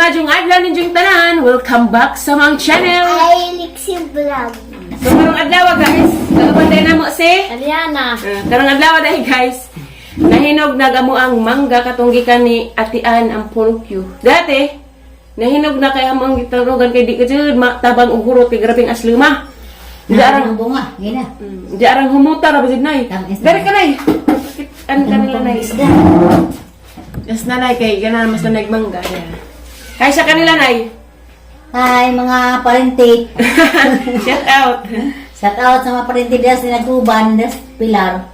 Maayong adlaw ninyong tanan. Welcome back sa among channel. Ay, Lixie Vlog. So karong adlaw, guys, kagabantay na mo si Ariana. Karong adlaw dahil, guys. Nahinog nagamo ang mangga katong gikan ni Ate Ann ang Pulokyo. Dati nahinog na kay among gitarogan kay di ka jud matabang og hurot kay grabeng asluma. Di Arang arang ang bunga. Gina. Di arang humuta ra ba jud, nay. Tamis na. Dari ka, nay. An kanila, nay. Isda. Yes na, nay, kay ganahan mas na mangga. Yeah. Kay sa kanila, nay. Hi, mga parente. Shout out. Shout out sa mga parente das ni Nagkuban, das Pilar.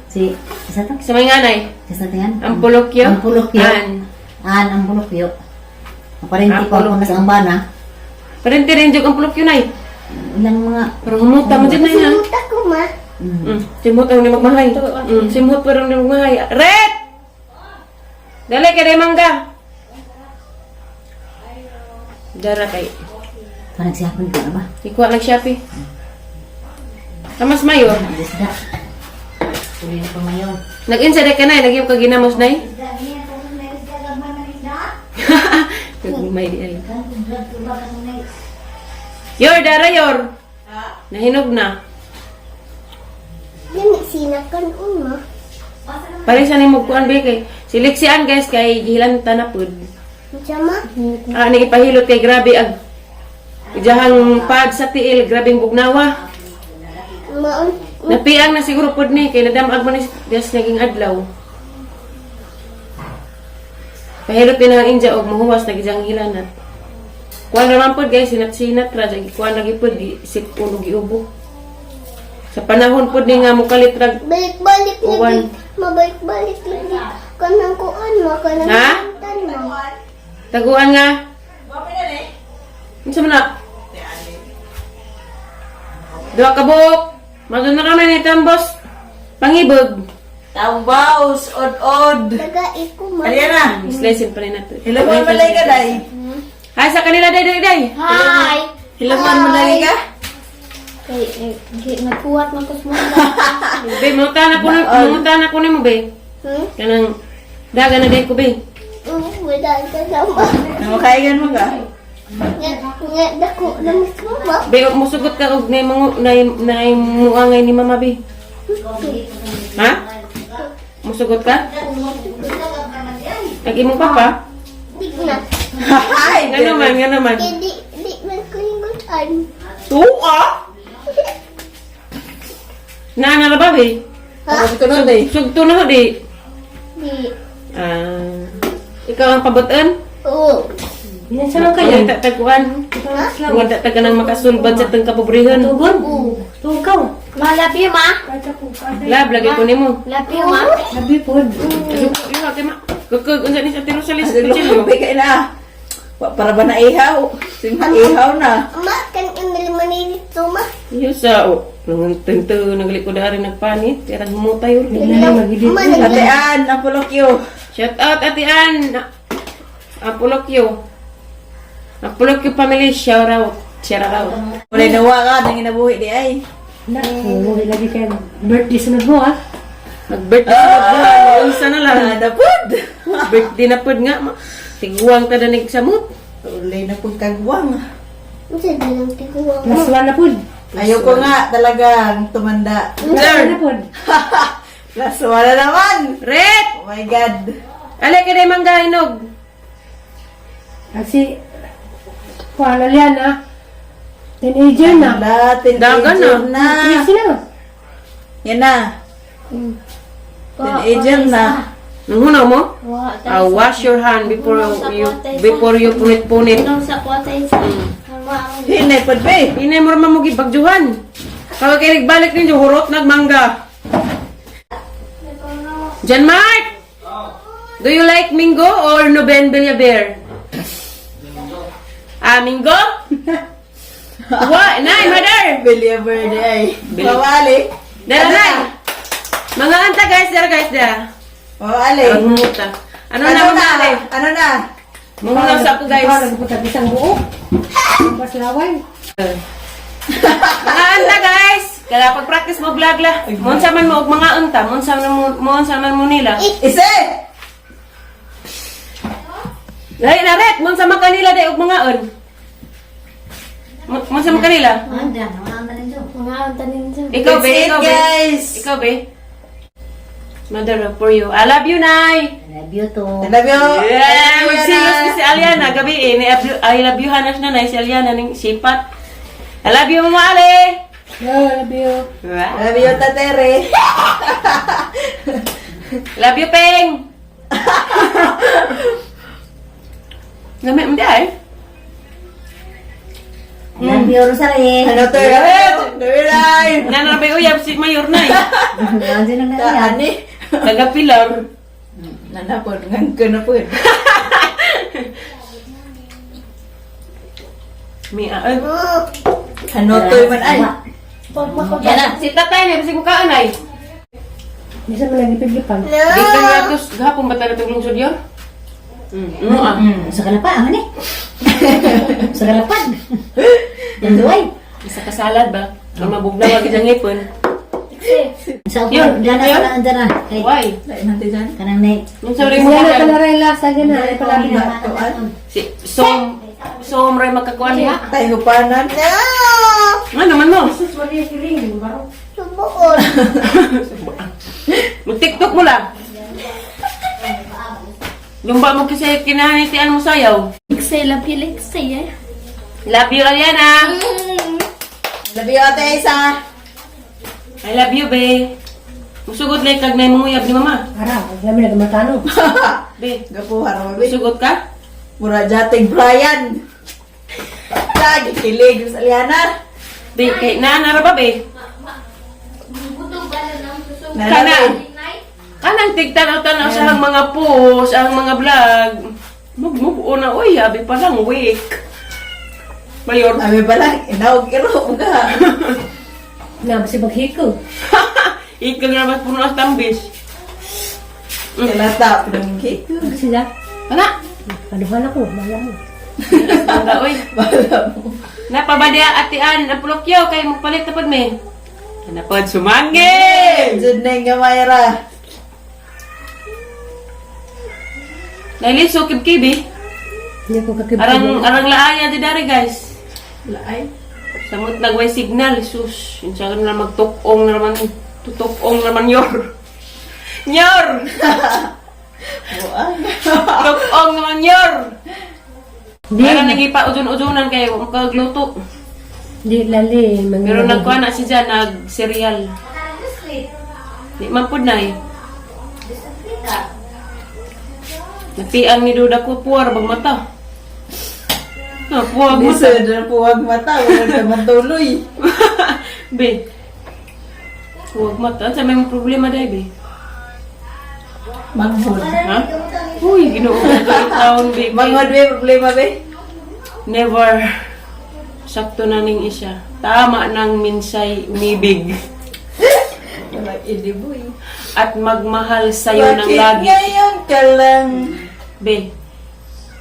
Si, isa to? Sa mga nay. Isa to yan? Ang Pulokyo. Ang Pulokyo. An. An, ang Pulokyo. Ang parente Ang ko ako Pulokyo. nasa Ambana. Parente rin jud ang Pulokyo, nay. Ilang mga Pero humuta mo jud, nay, ha. Simuta ko, ma. Simhot ang ni magmahay. Simhot pero ni magmahay. Red! Dali kay mangga. Dara kay. Parang siyapon ka na ba? Ikuha lang Shopee. Tamas mayo. Ang isda. Tuloy na pa mayo. Nag-insa ka nay, nagyom ka ginamos, nay. Nagmay di ay. Yor, dara yor. Nahinog na. Dili, sinakan uma. Pare sa nimo kuan be kay siliksian, guys, kay gihilanta na pud. Sama? Ah, ni ipahilot kay grabe ag ijahang pad sa tiil, grabeng bugnawa. Maun. Napiang na siguro pud ni kay nadamag man ni des naging adlaw. Pahilot din ang inja og mahuwas na gijang hilanat. Kuan ra man pud, guys, sinat-sinat ra jag kuan lagi pud gi sip ulo giubo. Sa panahon pud ni nga mukalit ra Balik-balik Uwan. lagi. Mabalik-balik lagi. Kanang kuan ma. Kanang Ha? tan ma. Taguan nga. Unsa man na? Duha ka buok. Madun na kami ni Tambos. Pangibog. Tambaws, od-od. Taga iko ma. Ariana, Slice pa rin natin. hilaman malay ka, day. Hi sa kanila, day, day, day. Hi! Hilaman malay ka. Kay, eh, nagkuhat man ko sa mga. Be, manguta na ko nimo, be. Hmm? Kanang daga na day ko, be. Wala ka sama. Namakaigan mo ka? Nga, nga, dako na mismo ma. Be, musugot ka og nay mangu nay nay muangay ni mama, be. Ha? Musugot ka? Kag imong papa? Di na. Hi! Nga naman, nga naman. Kay di, di man ko ingutan. Tuwa! Naa na ra ba, be? Ha? Sabi ko nun, day. Sugto na ho, di. Di. Ah, ikaw ang pabutan? Oo. Yan sa lang kayo. Taguan. Ha? Wala ta ka nang makasulbad sa tang kapobrehon. Oo. Tugaw. Ma, love you, ma. Lab, lagi ko nimo. Love you, ma. Kasuko, kay ma. Kukug, unsa ni sa Ate Rosalis, kutsilyo. Lupi ka na. Wa para ba na ihaw? Simha ihaw na. Ma, kan Emily Manilito ma. Iyo sa, oh. Nang tento, naglikod ari nagpanit. Kaya humutay yun. Ma, Ate Ann, ang pulokyo. Shout out, Ate Ann! Apolokyo. Apolokyo family, shout out. Shout out. Wala nawa ka, nang inabuhi di ay. Naku, lagi kay birthday sunod mo ah. Mag-birthday sa uh, unsa na lang. Ah, napod! Birthday na pod nga. Tiguang ta na nagsamot. Ulay na pud kagwang. Unsa di lang tiguang ma. Plus one na pud. Ayoko nga talagang tumanda. Plus one na pud. Plus one na naman! Red! Oh my God! Ale kay mangga hinog. Kasi, kuha na yan ah. Teenager na. Wala, Dagan teenager na. na. Crazy na. Yan na. Teenager na. Nanghunaw mo? Wash your hand before you punit-punit. Hinay pod be. Hinay mo raman mo gibagjuhan. Kaya kay nagbalik ninyo, hurot nagmangga. John Mark! Do you like Mingo or Noben Bear? Ah, Mingo? What? Nay, mother! Bilya birthday ay. Bilya. Mawali. Dara, nay! Mga anta, guys, dara, guys, dara. Mawali. Ang humuta. Ano na, Ano mga na? ale? Ano na? Mga sa ako, guys. Parang puta isang buo. Mas laway. Mga anta, guys! Kaya pag-practice mo vlog la. Monsa man mo og mga anta, monsa man mo nila. Ise! Dai na ret, mun sa makanila dai og mga on. Mun sa makanila. Anda, mga tanin dyan. Mga tanin dyan. Ikaw be, That's it, ikaw be. guys. Ikaw be. Mother for you. I love you, Nay. I love you too. I love you. Yeah, magsilos ni si Aliana gabi eh. Ni I love you hanas na nay si Aliana ning sipat. I love you, Mama Ale. Oh, love you. I love you, Tatere. Love you, Peng. Lami mo di ay. I love you, Rosalie. Ano to? Love you, Nana ba uyab si Mayor nay. Ano dyan ang naiyan? Ani. Taga Pilar. Nanapod, ngangka na po. Mi ah. Eh. Ano to man ay? Yan na, si tatay na bisig mukaan ay. Bisa man lagi piglipan. Di ka ratos gahapon ba tayo natong lungsod yun? Ah. Sa kalapa, ano eh? Sa kalapad. Yan duway. Isa ka salad ba? Ang mabugnaw wag isang ngipon. Sa upo, Yun, dyan na yun. pala, dyan na. Kay, Why? Lain natin dyan. kanang na. Yung sa rin mo Wala ka pala rin lasa ganun. Ay pala rin. Si som som ray makakuan niya. Tayo hupanan. No! Nga naman mo. Subuon. Mag-TikTok mo lang. Lumba mo kasi kinahanitian mo sayaw. Liksay, love you, liksay eh. Love you, Ariana. Love you, Ate Isa. I love you, be. Musugot lang kag na manguyab ni mama. Ara, lami na gamatano. Be, Gapuha ra ba? musugot ka? Mura jating Brian. Lagi kilig sa Liana. Di, kay na ra ba, be? Kana. Kanang tigtanaw-tanaw sa ang mga post, ang mga vlog. Mugmug una, oy, abi pa lang, week. Mayor. Abi pa lang, inawag iro ka. Na, basi maghiko. Ikaw na ba't puno ang tambis? Kalata, pinangki. Sila. Wala. Anuhan ako, mahal mo. Wala, oy. Bala mo. Napabadya atian ang pulokyo kay magpalit na pud me. Napod sumanggi. Jud na nga Mayra. Nailiso kibkibi. Hindi ko kakibig. Arang arang laaya di dari guys. Laay. Samot nagway signal sus. Unsa ka na magtukong na naman tutukong naman yor. Nyor. Buang. Tukong naman yor. Di, Pero nagipa udun-udunan kayo makagluto. di lali. Mga Pero nagkuha na si Jan nag cereal. Di man pud na eh. Napiang ni Duda ko puwar bang mata. Na puwag mata. Lisod na puwag mata, wala ka matuloy. Be. Huwag mata. Sa may mga problema dahil, be. Manghod. Ha? Uy, ginoo ko ng taon, be. Manghod be problema be. Never. Sakto na ning isa. Tama nang minsay umibig. Wala idiboy. At magmahal sa'yo ng Bakit lagi. ngayon ka lang? Be.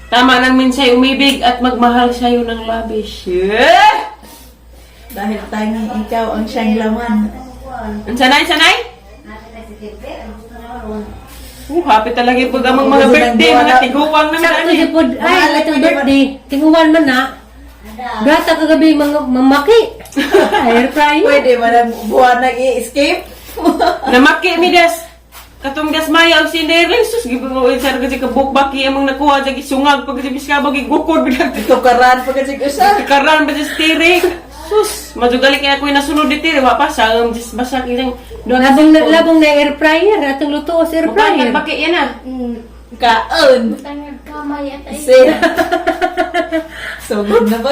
Tama nang minsay umibig at magmahal sa'yo ng labis. Yeah! Dahil tanging ikaw ang siyang laman. Ang sanay, sanay? Happy talaga yung pag amang mga birthday, mga tiguang naman. Sakto ano eh. di pod. Ay, itong birthday. Tinguan man na. Gata kagabi mga mamaki. Air fryer. Pwede man ang buwan nag-i-escape. Namaki mi des. Katong das maya og Cinderella sus gibuo sa kasi kabuk baki among nakuha sa gisungag pag si biskabog gigukod biglang Tukaran pa kasi usa. karan ba sa steering. Sus, majugali kay ako nasunod di tiri wa pa sa just basa isang duha ka Labong na, cellphone. labong na air fryer. Atong luto sa air Mukha fryer. baki yan ah. Kaon. Tangag kamay at ay. Sin. So good na ba?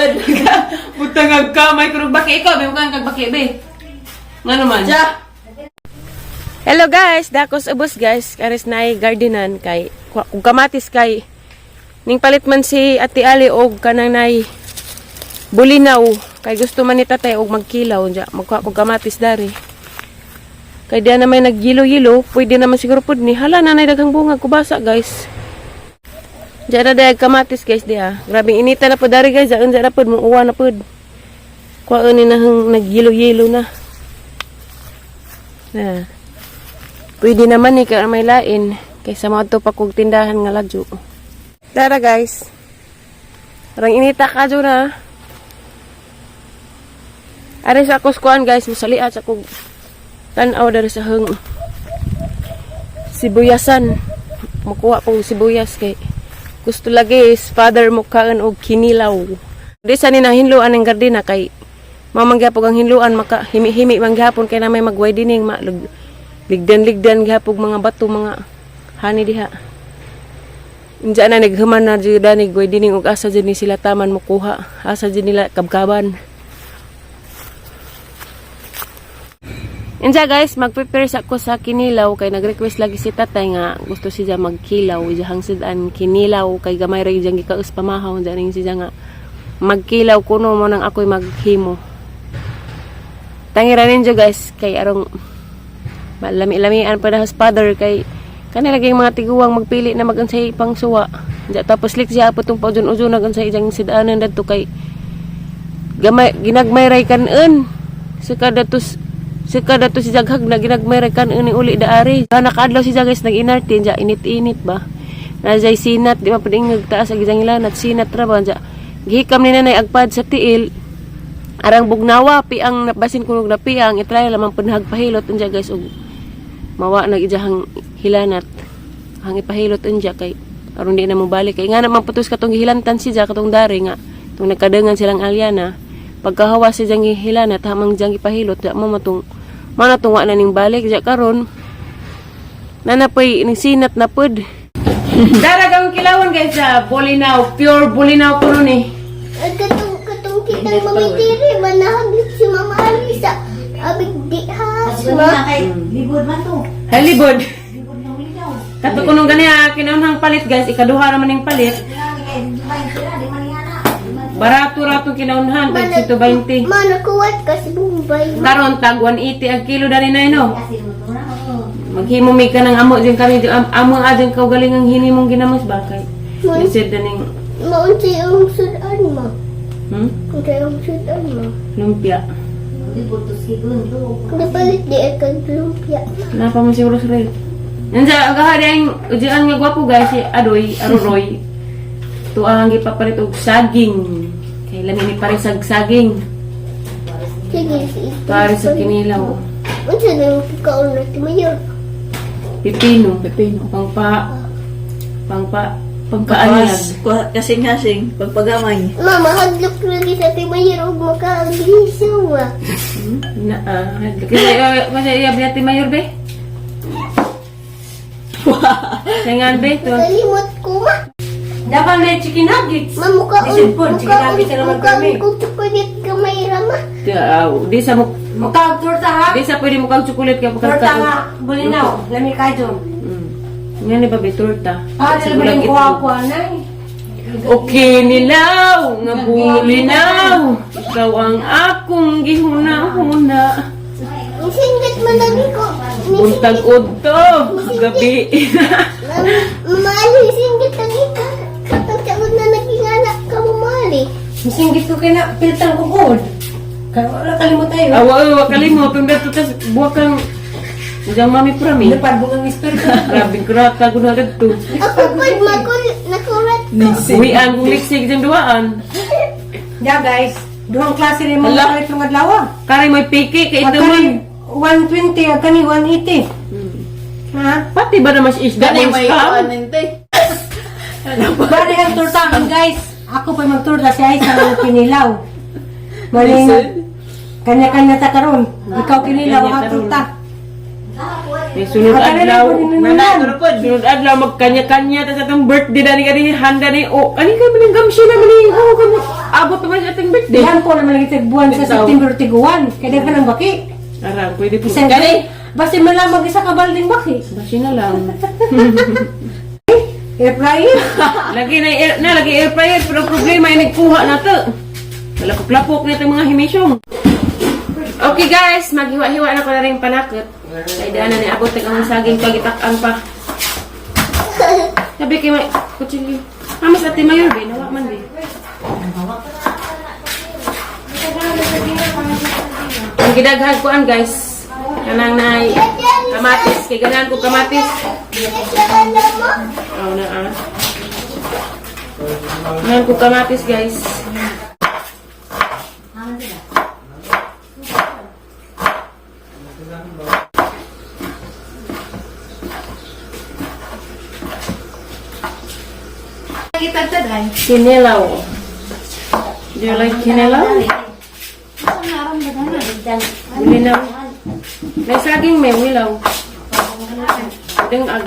Butang ang kamay ko baki ikaw, be mukha kag baki be. Nga naman. Ja. Hello guys, dakos ubos guys, karis naay gardenan kay ug kamatis kay ning palit man si Ate Ali og kanang nay bulinaw kay gusto man ni tatay og magkilaw unja magkuha kog kamatis dari. Kay diya na may nagyilo-yilo, pwede naman siguro pud ni hala na nay daghang bunga kubasa guys. Diya na dayag kamatis guys diha. Grabing inita na pud dari guys, daan diya na pud muuwa na pud. Kuha ni na hang nagyilo-yilo na. Na. Pwede naman eh, kaya may lain. Kaysa mga to pa kog tindahan nga ladyo. Tara, guys. Parang inita ka dyan na. Are sa akong kuan, guys, musaliat sa kog tan-aw dari sa heng sibuyasan. Mukuha pong sibuyas kay gusto lagi is father mo kaon og kinilaw. Di sa ni nahinluan ang gardina kay mamanggapog ang hinluan, maka himi-himi man gihapon kay na may mag-widening, ma ligdan-ligdan gihapog mga bato, mga hani diha. Unja na naghuman na jud ni widening ug asa jud ni sila taman mukuha. Asa jud nila kabkaban. Unja guys, mag-prepare sa ko sa kinilaw kay nag-request lagi si tatay nga gusto siya magkilaw, iyahang sidan kinilaw kay gamay ra iyang gikaus pamahaw, unja ning siya nga magkilaw kuno mo nang ako'y maghimo. Tangira ninyo, guys, kay arong malami-lamian pa na father kay kani lagi mga tiguang magpili na mag-unsay pangsuwa. Unja tapos lik siya po tong paudjon-udjon nag-unsay iyang sidanan dadto kay gamay ginagmay ray kanon. Sa kada to si jaghag na ginagmay ray kanon ni uli daari. Ha, nakaadlaw si guys nag-inarte ja init-init ba. Na jay sinat di ba pwedeng nagtaas ang gisang ilanat sinat ra ba ja. Gihikam ni nanay agpad sa tiil. Arang bugnawa piang basin kunog na piang itry lamang panhag pahilot unja, guys, og mawa nag ijahang hilanat hang ipahilot unja kay aron di na mo balik kay nga naman putos katong gihilantan siya katong dari nga tong nagkadangan silang alyana pagkahawa siya jang gihilanat hamang jang ipahilot ja mo matong mana tong wa na ning balik ja karon nanapay ning sinat na pod. Daragang kilawan, guys, sa Bolinao, pure Bolinao kuno ni. Ay, katong kitang mamitiri, manahaglit si Mama Alisa. Abig di has, Mas ma. kay libod man to. Halibod. Libod na ulidaw. Kato kunong gani ah, kinaunhang palit, guys, ikaduha naman ning palit. Barato ra tong kinaunhan, tag 120. Ma, nakuwat ka si Bombay. Karon tag 180 ang kilo dali na no. Maghimo mi ka ng amo din kami amo ang ading kaugaling ang hinimong ginamos ba kay. Lisod na ning Maunsay ang sudan, ma. Hmm? Unsay ang sudan, ma. Lumpia. Napalit di ay kag lumpia. Napa mo siguro sa rel. Nandiyan, ang kahari ang ujian nga gwapo, guys, si Adoy, Aruroy. Tuang ang gipapalit og saging. Kay lami ni pares saging. Sige, si Pare sa kinilaw. Unsa na yung pagkaon na tumayor? Pipino. Pepino. Pangpa pangkaanyag. Kasing-kasing. Pagpagamay. Ma, mahadlok lagi sa timayor og makaglisaw, ma. Na, ah, kasi kasi iya biya mayor be. Singan be to. Nakalimot ko, ma. Dapat may chicken nuggets. Ma, mukaon, Isip po, chicken mukaon, nuggets na naman mukaon kami. kong chocolate gamay ra, ma. Di, ah, di sa mo Mukha torta ha? di sa pwede mo kang chocolate kay Torta pagka. nga, bulinaw. Lami ka dyan. Nga ni ba be torta? Ah, Sa dala ba ulang yung itlog. kuha-kuha na eh. Okay nilaw, nga bulinaw. Ikaw ang akong gihuna-huna. Nisingit man lagi ko. Buntag udto, gabi. Mama, nisingit lagi ka. Katong taon na naging anak ka mo, Mali. Misinggit ko kay na piltang kukod. Kaya wala kalimot tayo. Awa, awa, kalimot. Tungda to tas buwak kang Diyan mami prami. Lupad bungang espiritu. Grabe krata gud na dito. Ako po, makul, nakurat ko. Uwian kung liksig dyan duaan. Yeah guys, duhang klase rin mga Hala. kalit ng adlaw. Karay may piki kay ito man. Agkani 120, agkani 180. Ha? Pati ba naman si isda Gani mong may scam? kuanin te. Bali ang tortahan, guys. Ako pa magtorta, siya ay sa kinilaw. Maling kanya-kanya ta karon. Ikaw kinilaw, Kanya ako karon. torta. May sunod Akala adlaw. na po Nanay, po. Sunod adlaw magkanya-kanya tas atong birthday dani kani handa ni oh ani kay maning gamsi na maning oh kamo abot naman sa atong birthday. Yan po naman lagi buwan sa Bitaw. September 31. Kaya daghan ang baki. Ara pwede po. Isang Kani basta man lang mag-isa ka balding baki. basi na lang. Air fryer. Lagi na air, na lagi air fryer pero problema ay nagkuha na to. Malapok-lapok na itong mga himisyong. Okay guys, maghiwa-hiwa na ko na rin panakot. Kay daan na ni abot ang saging pagitak-an pa. Sabi kay may kutsilyo. Hamas ate mayor be, nawa man be. Ang gidaghan kuan, guys. Kanang nay kamatis kay ganahan ko kamatis. Siya na mo. Oh na ah. Ngayon ko kamatis, guys. Kinilaw. Do you like kinilaw? Wilaw. May saging, may wilaw. Ding ag.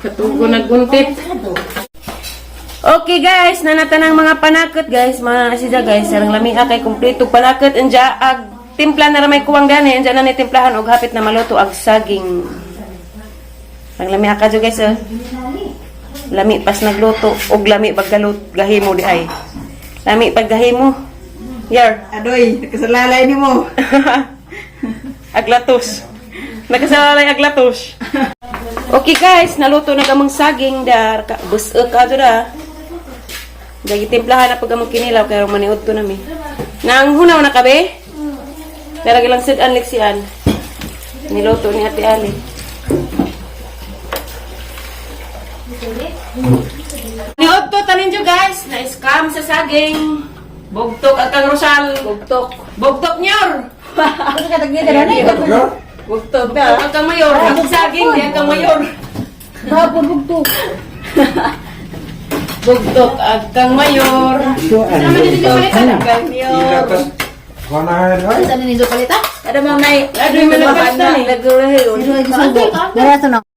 Katugo nagguntit. Okay guys, nanata ng mga panakot guys, mga siya guys, sarang lami kay kumpleto panakot anja ag timpla na ramay kuwang gani, anja na ni timplahan og hapit na maluto ag saging. Ang lami ka guys eh. Lami pas nagluto og lami paggalut gahimo di ay. Lami paggahimo. Yar. Adoy, nakasalalay ni mo. Aglatos. Nakasalalay aglatos. Okay guys, naluto na kamang saging dar. Busok ka dura. Dagi timplahan na pag among kinilaw kay maniud to nami. Nang hunaw na kabe? Dara gilang sudan leksian. Niluto ni Ate Ali. Niod to tanin nyo guys, na scam sa saging. Bugtok at kang Rosal. Bugtok. Bugtok nyor. Bugtog Bugtok ang kang mayor. Ang saging, di ang kang mayor. Bugtok. Bugtok ang kang mayor. Sama dito yung balikan. Saan ninyo palita? Ada mga nay. Adoy man nagpasta ni. Dara to na.